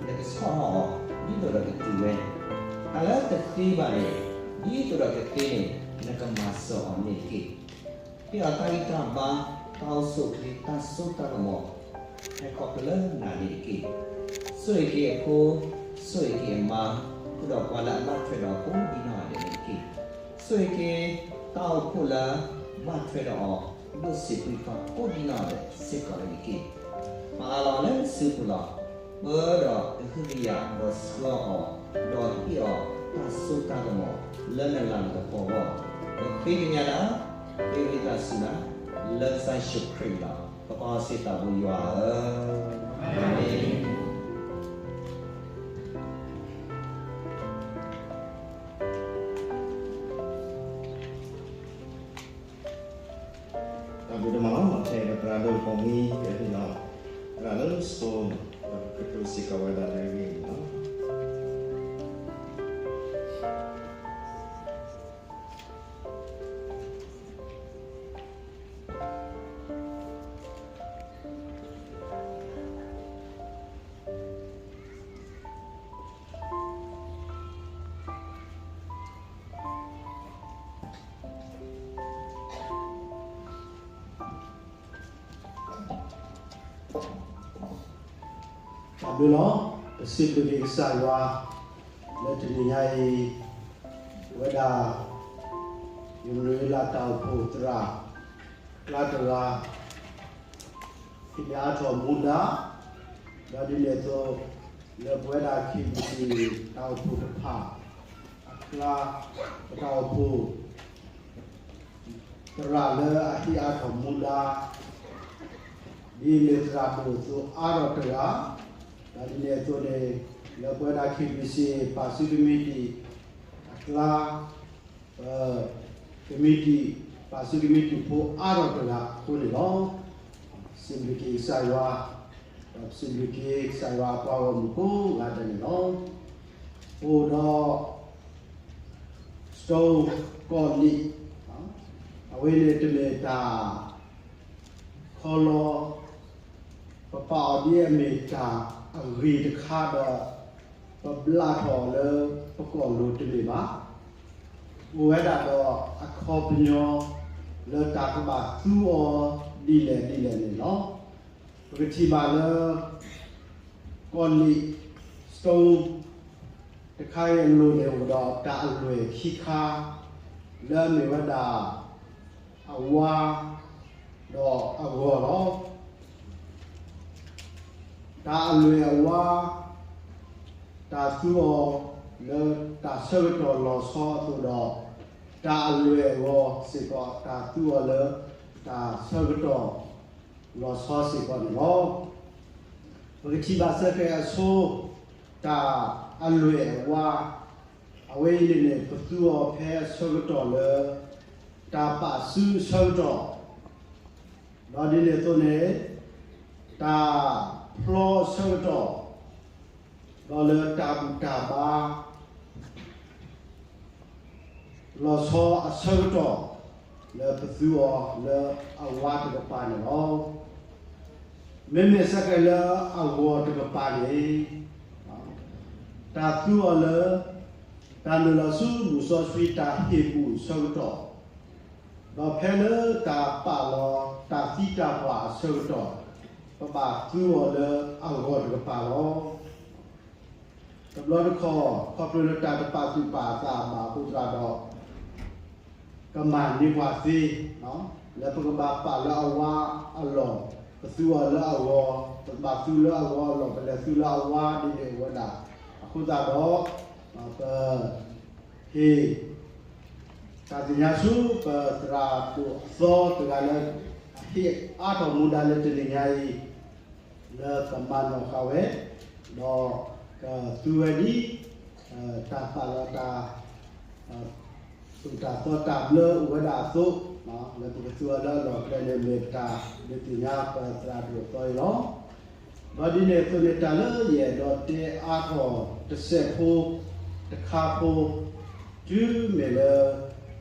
နကဆီၣ်ထီၣ်အီၤ ဒ်သိးဒီးကတုၤဝဲ, တၢ်လၢတသ့ဘၣ်န့ၣ်, ဒ်သိးဒီးကသ့န့ၣ်, နကမၤစၢၤအီၤန့ၣ်တက့ၢ်. ဟ့ၣ်အီၤတၢ်ဂံၢ်တၢ်ဘါ, တၢ်အိၣ်ဆူၣ်အိၣ်ချ့, တၢ်စိတၢ်ကမီၤ ဟဲခီဖျိလၢနၤန့ၣ်တက့ၢ်. ဆိၣ်ဂ့ၤက့ၤအဖိ, ဆိၣ်ဂ့ၤက့ၤအမါ, ဃုာ်ဒီးပှၤလၢအဘၣ်ထွဲဒီးအဖိဒ်နီၢ်ဂၤဒဲးန့ၣ်တက့ၢ်. ဆိၣ်ဂ့ၤက့ၤတၢ်အိၣ်ဖှိၣ်လၢဘၣ်ထွဲဒီးအီၤ, ဒိၣ်စံးပှံၤဖးကိးဒ်နီၢ်ဂၤဒဲးစ့ၢ်ကီးန့ၣ်တက့ၢ်. ပာ်အးလီၤလၢနစုပူၤလီၤ. ပၢဒီးကဟုကယာ်ဒီးဆှၢအီၤ, ဒီးဟ့ၣ်အီၤတၢ်စိတၢ်ကမီၤလၢနလၤနကပီၤအဂီၢ်, ပဃ့ကညးနၤ, ပဃ့ဝံသးစူၤနၤ, လၢကစၢ်ယ့ၣ်ၡူးခရံာ်အမံၤလီၤ. ပပၢ်စီဆှံသးဘိယွၤဧၢ, အၤမ့ၣ်. တၢ်ဘျုးဒိၣ်မးလီၤ. ခဲအံၤပသရၣ်ဒိၣ်ပိာ်မုၣ် ကဟ့ၣ်လီၤသရၣ်လၢစိ, ဒီးကတိၤစ့ၢ်ကီးဝဲဒၣ်လၢအဂ့ၢ်န့ၣ်လီၤ. တၢ်ဘျုးလီၤ. ပစံးဘျုးက့ၤကစၢ်ယွၤ လၢတနံၤညါအံၤ, ပဝဲဒၣ် ယမုၢ်လၢ်တၢ်အိၣ်ဖှိၣ်သရၣ် လါတဂၤ, ဟ့ၣ်အါထီၣ်မူဒါ, ဒီးဒ်န့ၣ်အသိး လၢပဝဲဒၣ် ခ့ၣ်ဘံၣ်စံၣ် တၢ်အိၣ်ဖှိၣ်တဖၣ်အကျါ, ပတၢ်အိၣ်ဖှိၣ် သရၣ်လၢအဟ့ၣ်အါထီၣ်မူဒါ ဒ်မ့ၢ်သရၣ်ဒိၣ်အသိးအါထီၣ်တဂၤ, ဒီးဒ်န့ၣ်အသိးန့ၣ် လၢပဝဲဒၣ် ခ့ၣ်ဘံၣ်စံၣ် ပာ်စုကမံးတံာ်အကျါ, ပကမံးတံာ်, ပာ်စုကမံးတံာ်ဖိအါထီၣ်တဂၤအဃိန့ၣ်လီၤ. စံးဘျုးက့ၤကစၢ်ယွၤ, ဒီးစံးဘျုးက့ၤကစၢ်ယွၤအပှၤဂီၢ်မုၢ်ကိးဂၤဒဲးန့ၣ်လီၤ. အိၣ်ဒီး Stone ကီၢ်လံၣ်, အဝဲန့ၣ်တမ့ၢ်တၢ် ခီလီၤ, ပပာ်အီၤဒ်အမ့ၢ်တၢ်အဂ့ၤတခါဒီး ပဘျးထီၣ်အီၤလၢပကီၢ်လိၤတမ့ၢ်ဘၣ်. အိၣ်ဝဲဒၣ်ဒီးအခီပညီလၢတၢ်ကဘၣ်သူအီၤဒ်လဲၣ်ဒ်လဲၣ်န့ၣ်လီၤ. ပကထံၣ်ဘၣ်လၢ ကီၢ်လံၣ် Stone တခါအံၤအလိၤန့ၣ် အိၣ်ဒီးတၢ်အလွဲၢ်ခံခါ လၢအမ့ၢ်ဝဲဒၣ် အဝါ ဒီးအဂီၤလီၤ. တၢ်အလွဲၢ်အဝါ, တၢ်သူအီၤလၢတၢ်ဆၢကတီၢ်လီၤဆီအသိးဒီး တၢ်အလွဲၢ်အဂီၤစ့ၢ်ကီး တၢ်သူအီၤလၢတၢ်ဆၢကတီၢ်လီၤဆီစ့ၢ်ကီးန့ၣ်လီၤ. ပကထံၣ်ဘၣ်စ့ၢ်ကီးအဆိ တၢ်အလွဲၢ်အဝါ အဝဲအံၤန့ၣ်န့ၣ် ပသူအီၤဖဲအဆၢကတီၢ်လၢ တၢ်ပာ်စုအဆၢကတီၢ်, ဒီးဒ်န့ၣ်အသိးန့ၣ် တၢ်ဖျီအဆၢကတီၢ်, ဒီးလၢတၢ်ဘူၣ်တၢ်ဘါ လီၤဆီအဆၢကတီၢ် လၢပသူအီၤလၢအဝါတကပၤန့ၣ်လီၤ. မ့မ့ၢ်စ့ၢ်ကီးလၢအဂီၤတကပၤန့ၣ် တၢ်သူအီၤလၢ တၢ်နုာ်လီၤဆူဘူၣ်စီဆှံတၢ်ဟ့ၣ်ကူၣ်အဆၢကတီၢ်, ဒီးဖဲလၢတၢ်ပာ်လီၤတၢ်သံတၢ်ပှၢ်အဆၢကတီၢ်, ပဘၣ်သူအီၤလၢအဂီၤတကပၤလီၤ. တဘျီတခီၣ် ခီဖျိလၢတၢ်တပာ်သူၣ်ပာ်သးဘၣ်အဃိသတးဒီး ကမၤန့ၢ်ပှၤသ့, လၢပကဘၣ်ပာ်လၢအဝါအလီၢ်, ပသူအီၤလၢအဂီၤ, ပဘၣ်သူလၢအဂီၤအလီၢ်, ပလဲၤသူလၢအဝါဒ်န့ၣ်အိၣ်ဝဲဒၣ်. အဃိသတးဒီး ပ ဟ့ၣ် တၢ်သ့ၣ်ညါဆူပသရၣ်ဒိၣ်အသီတဂၤလၢ အဟ့ၣ်အါထီၣ်မူဒါလၢတနံၤညါအံၤ လၢကမၤနီၣ်ဃာ်ဝဲ, ဒီးကသူဝဲဒ် တၢ်ပာ်လီၤတၢ် သူၣ်တၢ်သီတၢ်ဘျၢအိၣ်ဝဲဒၣ်အသိး, လၢပကသူအီၤလၢအလီၢ်ကျဲန့ၣ် မ့ၢ်ပတၢ်ဒုးသ့ၣ်ညါပသရၣ်ဒိၣ်အသီအံၤလီၤ. ဒီးဒ်န့ၣ်အသိးန့ၣ် တၢ်လၢယအဲၣ်ဒိးတဲအါထီၣ်တစဲးဖိတခါဖိ, တုၤမ့ၢ်လၢ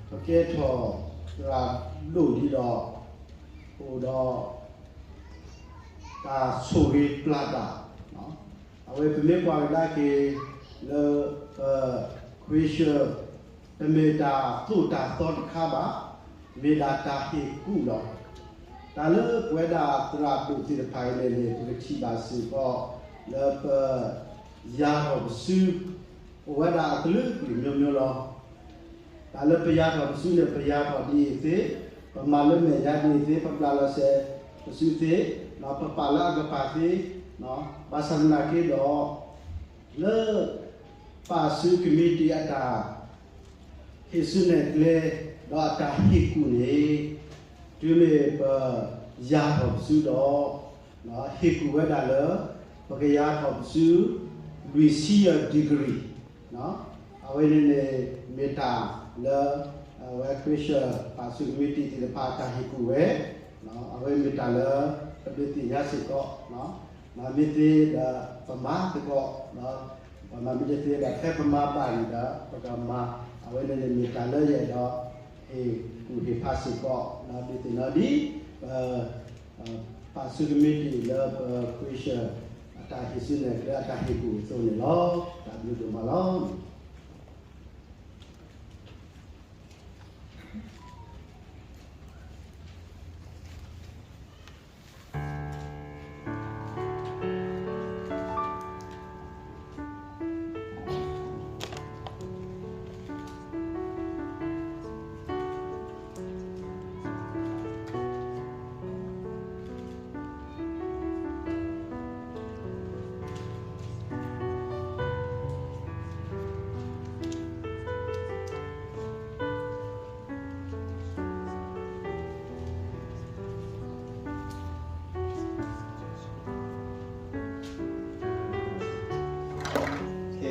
ပကဲထီၣ်သရၣ်ဒိၣ်လံဒီး အိၣ်ဒီး တၢ်ဆိၣ်ဂ့ၤပျၢ်တၢ်, အဝဲပမ့ၢ်ကွၢ်ကဒါက့ၤလၢ ပ ခွ့ၡၢၣ် တမ့ၢ်တၢ်သိၣ်တၢ်သီတခါဘၣ်, မ့ၢ်ဒၣ်တၢ်ဟ့ၣ်ကူၣ်လီၤ. တၢ်လၢပဝဲဒၣ်သရၣ်ဒိၣ်သ့ၣ်တဖၣ်အံၤန့ၣ်န့ၣ် ပကထံၣ်ဘၣ်စ့ၢ်ကီး လၢပ ယၤထီၣ်ပစု အိၣ်ဝဲဒၣ်အကလုာ်ကလုာ်မျိုးမျိုးလီၤ. တၢ်လၢပယၤထီၣ်ပစုန့ၣ် ပယၤထီၣ်ဒ်အံၤသ့, ပမၤလၢမဲာ်ညါဒ်အံၤသ့, ပပျၢ်လီၤစဲးပစုသ့, ပပာ်လၢအကပၤသ့, ဘၣ်ဆၣ်သနာ်က့ဒီး လၢ ပာ်စုကမံးတံာ်အတၢ် ဟ့ၣ်စုနဲၣ်ကျဲ ဒီးအတၢ်ဟ့ၣ်ကူၣ်န့ၣ် တုၤမ့ၢ်ပ ယၤထီၣ်ပစုဒီး ဟ့ၣ်ကူၣ်ဝဲဒၣ်လၢ ပကယၤထီၣ်ပစု လွံၢ်ဆံယဲၢ် degree အဝဲန့ၣ်န့ၣ် မ့ၢ်တၢ်လၢ အဝဲခရ့ၡၢၣ် ပာ်စုကမံးတံာ်သ့ၣ်တဖၣ်တၢ်ဟ့ၣ်ကူၣ်ဝဲ, အဝဲမ့ၢ်တၢ်လၢ ပဒုးသ့ၣ်ညါစ့ၢ်ကီး မ့ၢ်သ့ဒီးပမၤသကိး, ပမၤမ့ၢ်တသ့ဒီး ဖဲပမၤဘၣ်န့ၣ်ဒီး ပကမၤ, အဝဲန့ၣ်န့ၣ်မ့ၢ်တၢ်လၢယအဲၣ်ဒိး ဟ့ၣ်ကူၣ်ဟ့ၣ်ဖးစ့ၢ်ကီး ဒုးသ့ၣ်နီၣ်ဒ် ပ ပာ်စုကမံးတံာ်လၢပခရ့ၡၢၣ် အတၢ်ဟ့ၣ်စုနဲၣ်ကျဲအတၢ်ဟ့ၣ်ကူၣ်အသိးန့ၣ်လီၤ. တၢ်ဘျုးဒိၣ်မးလီၤ.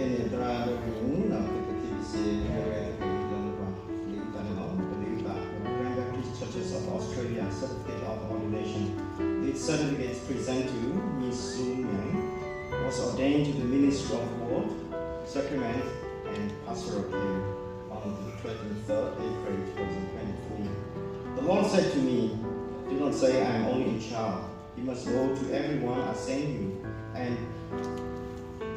သရၣ်ဒိၣ်မူနီၤ ကသံၣ်စ့ မ့ၢ်ဝဲတက့ၢ်လၢပှၤလံာ်အုၣ်သးန့ၣ်လီၤ. ပလံာ်အုၣ်သး Grand Baptist Churches of Australia Certificate of Ordination. This certificate is present to Miss Sung Yang, was ordained to the Ministry of Word, Sacrament, and Pastoral Care on the twenty-third April twenty twenty-three. The Lord said to me, "Do not say I am only a child. You must go to everyone I send you and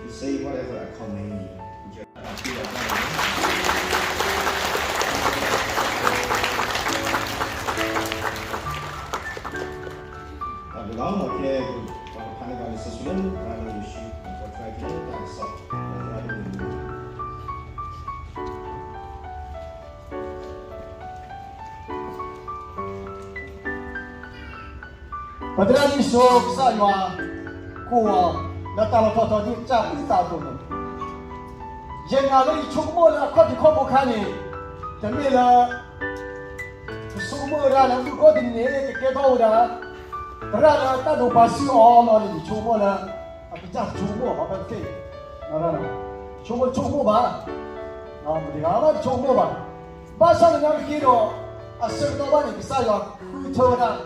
to say whatever I command you." ဒီးလီၤ ကဲ ပကဖးန့ၢ်ဘၣ်လံာ်စီဆှံလၢ သရၣ်ဒိၣ်ယိၤၡူ အတၢ်ကစီၣ် သရၣ်ဒိၣ်ယိၤၡူ ပသရၣ်ဒိၣ်ယိၤၡူ ကစၢ်ယွၤ ကိးအီၤ လၢတၢ်လီၢ်ထီၣ်ထီဒ်ကစၢ်အုၣ်သးအသိးန့ၣ်, ယနာ်လၢယဆိကမိၣ်လၢအခီၣ်ထံးခီၣ်ဘိအခါန့ၣ်, တမ့ၢ်လၢ ယဆိကမိၣ်ဝဲဒၣ်လၢမုၢ်ဂီၢ်တနံၤန့ၣ် ကကဲထီၣ်ဝဲဒၣ် သရၣ်လၢတၢ်ဒိးပာ်စုအီၤလီၤန့ၣ် ယဆိကမိၣ်လၢ အကစၢ်တဆိကမိၣ်ဘၣ် ဘၣ်သ့ၣ် ဆိကမိၣ်တဆိကမိၣ်ဘၣ်, မတၤတဂၤလၢတဆိကမိၣ်ဘၣ်. ဘၣ်ဆၣ်သနာ်က့ဒီး အဆၢကတီၢ်ဘၣ်န့ၣ် ကစၢ်ယွၤဃုထၢဝဲဒၣ်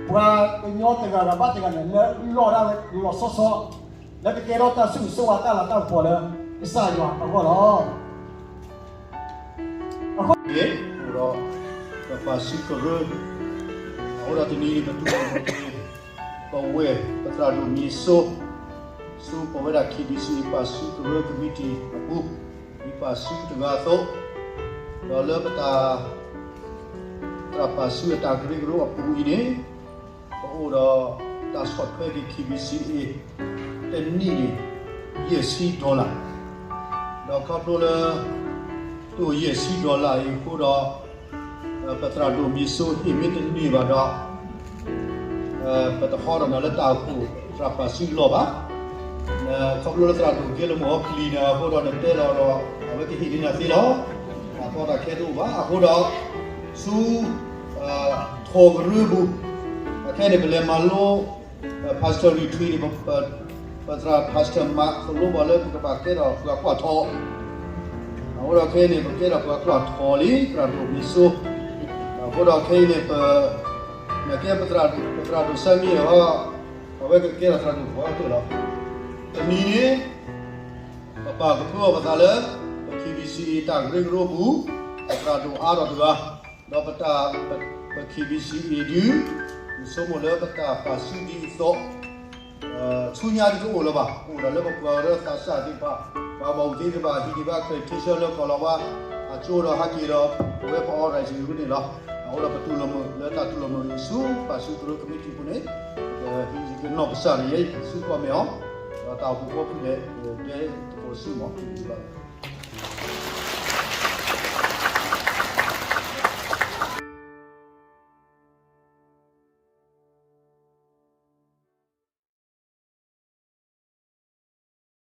ပှၤကညီတဂၤဂၤဘၣ်တဂၤန့ၣ် လၢလီၢ်ဒၣ်ဝဲလီၤဆီဆီ လၢကကဲထီၣ်တၢ်ဆိၣ်ဂ့ၤဆိၣ်ဝါတၢ်လၤတၢ်ကပီၤလၢကစၢ်ယွၤအဂီၢ်လီၤ. အဃိဒီး ပပာ်စုကရၢ, အဃိဒီးတနံၤအံၤ ပတူၢ်လိာ်မုာ်က့ၤ ပဝဲၢ်ပသရၣ်ဒိၣ်မံၤစိ ဆူပဝဲဒၣ် KBC ပာ်စုကရၢ committee အပူၤ ဒ်ပာ်စုတဂၤအသိး, ဒီးလၢပတၢ် သရၣ်ပာ်စုအတၢ်ကရၢကရိအပူၤအံၤန့ၣ် ပအိၣ်ဒီးတၢ်ဆီၣ်ထွဲက့ၤ KBC အံၤ တနံၣ်န့ၣ် ယဲၢ်ဆံ dollar, ဒီးခီဖျိလၢ တအိၣ်ယဲၢ်ဆံ dollar အံၤအဃိဒီး ပသရၣ်ဒိၣ်မံၤစိဟ့ၣ်မ့ၢ်တန့ၢ်ဘၣ်ဒီး ပတဟီထီၣ်နၤလၢတၢ်အိၣ်ဖှိၣ်သရၣ်ပာ်စုအလီၢ်ဘၣ်. ခီဖျိလၢသရၣ်ဒိၣ်ကဲလၢမုၢ်အီကလံၤန့ၣ်အဃိဒီး နတဲလီၤဒီး အဝဲကဟ့ၣ်န့ၢ်နၤသ့လီၤ. တၢ်ကီတၢ်ခဲတအိၣ်ဘၣ်. အဃိဒီး ဆူ ထိၣ်ကရၢပူၤ အခဲန့ၣ် ပလဲၤမၤလိ Pastor Retreat န့ၣ် ပသရၣ် Pastor မၤသလိပှၤလၢ ပကဘၣ်ကဲထီၣ်ပှၤကွၢ်ထီၣ် အဃိဒီးခဲအံၤန့ၣ် ပကဲထီၣ်ပှၤကွၢ်ထီၣ်လံ သရၣ်ဒိၣ်မံၤစိ. အဃိဒီးခဲအံၤန့ၣ် ပ နကဲ ပသရၣ်ဒိၣ်စဲမံၤအံၤ အဝဲကကဲထီၣ်သရၣ်ဒိၣ်ဖီအသိးလီၤ. တနံၤန့ၣ် ပပာ်ကဖၢအီၤပသးလၢ ပ KBC တၢ်ကရၢကရိပူၤ သရၣ်ဒိၣ်အါထီၣ်တဂၤ, ဒီးပ ပ KBC အံၤဒုး ယဆိကမိၣ်လၢပတၢ်ပာ်စုဒ်အသိး ဆူညါဒ်တအိၣ်လၢၤဘၣ်. အိၣ်ဒၣ်လၢပပှၤကရၢသးစၢ်သ့ၣ်တဖၣ်, ပှၤဘၣ်အိၣ်သ့ၣ်တဖၣ် ဟံးန့ၢ်ဘၣ် accreditation လၢကီၢ်လီၤဝါ အကၠိဒီးဟးက့ၤဒီး ပဝဲပ organization န့ၣ်လီၤ. အဃိဒီးပတူၢ်လိာ်မုာ်လၢတၢ်တူၢ်လိာ်မုာ်အံၤဆူ ပာ်စုကရၢ committee ပူၤန့ၣ် ပကဟံးယကနီၢ်ကစၢ်န့ၣ် ယဲယစုကီၢ်မ့ၢ်အီၤ, ဒီးတၢ်အိၣ်ဖှိၣ်ဖိဖုဒဲး ဒဲသကိးစုမီၤ ဘၣ်